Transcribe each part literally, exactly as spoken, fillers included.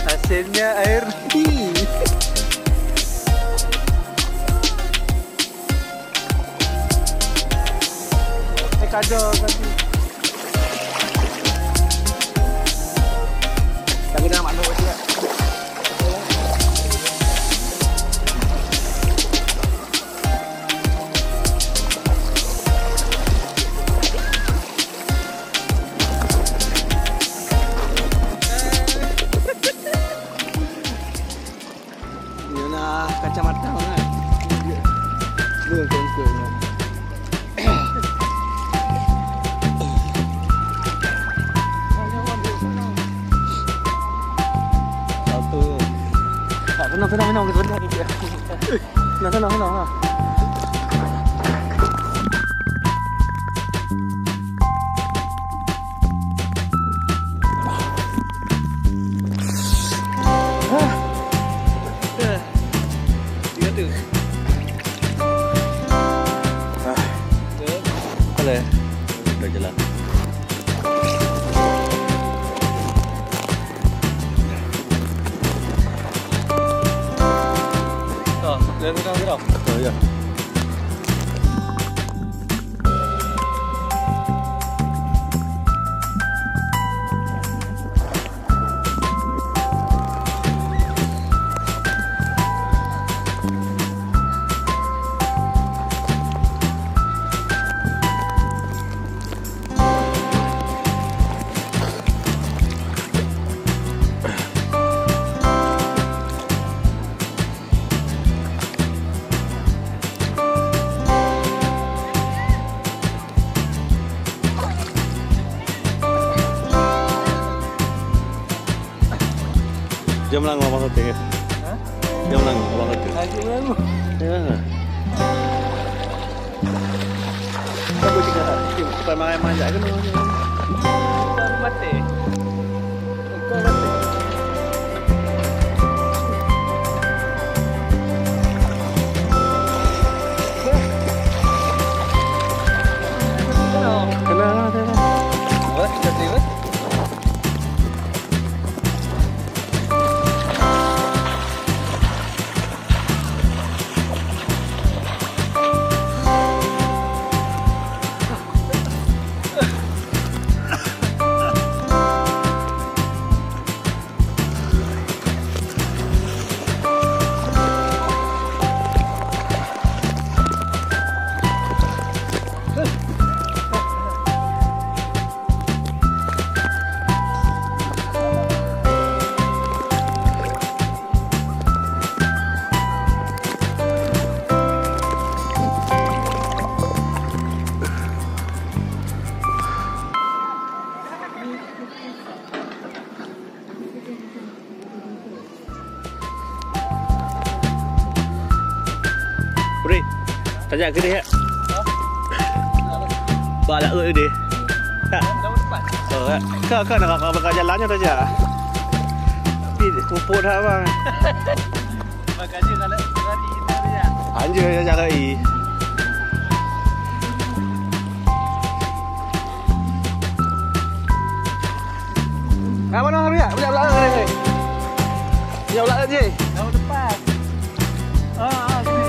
Hasilnya air mati. Eh, kada, kada. Lagi dah maklum je. Nyoe na kacamata kan. Nyoe kan, nyoe. Satu. Tak, tenang, tenang, tenang, kita berhenti. Tenang, tenang, tenang, ha. Tiga tu. Ah. Boleh. Udah jalan. Oh, dah, dah, dah. Oh, ya. Jam lang abang satu ya. Hah? Jam lang abang satu. Lagi baru. Ya. Aku juga tak. Cepat main manjat ke mana? Baru mati. Kena lah, kena. Apa? Kita sini, apa? Uri, tajak keudeh, ya? Bak laôt keudeh. Tak. Oh, ya. Ka, ka, nak, ka, ka jalan nyoe tajak. Tapi puput ha, bang. Anjir, ya, jaga i. Kat mana, Riak? Riak belakang ni. Riak belakang je. Jauh depan. Ah, ah, sini.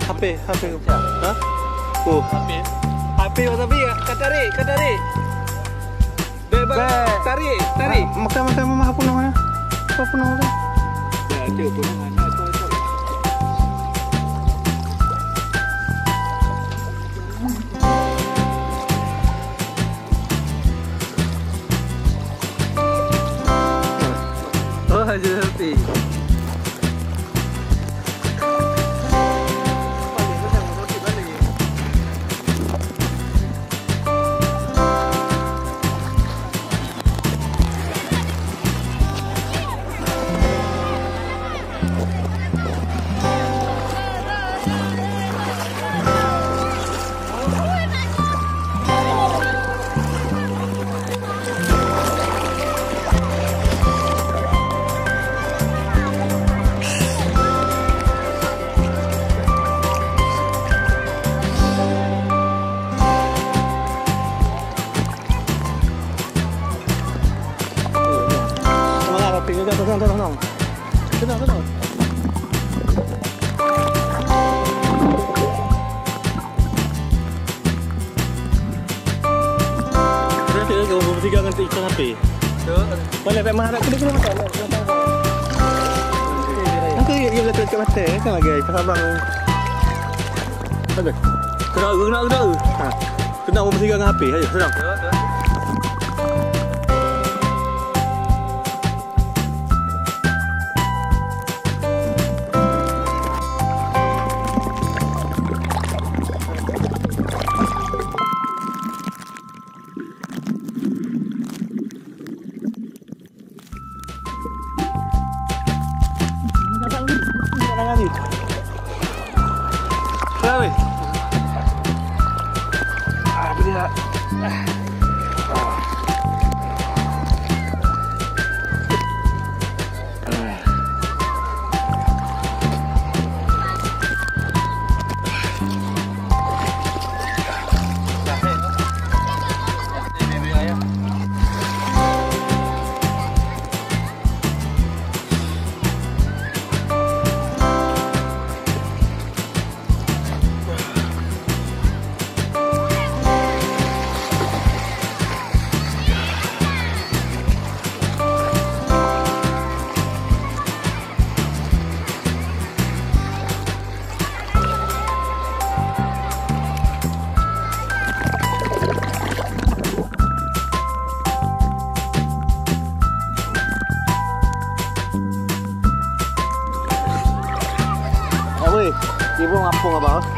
H P, H P. Ha? Oh. H P. H P, tapi ya, ka tarik, ka tarik. Bek, bek. Bek. Tarik, tarik. Ah, makan, makan, mama, apa nama? Apa, apa nama? Ya, tu, apa nama? Apa, apa? Oh, haji sapi. Tenang, tenang. Tenang, tenang. Ada tak kamu bertiga dengan ikon api? Boleh, Pak Maharaj, kena, kena makan. Nanti ia boleh terdekat mata, kan lagi pasal abang. Ada. Kena, kena, kena. Ha. Tenang, bertiga dengan api. Ayo, tenang. Abis, ibu ngapung apa?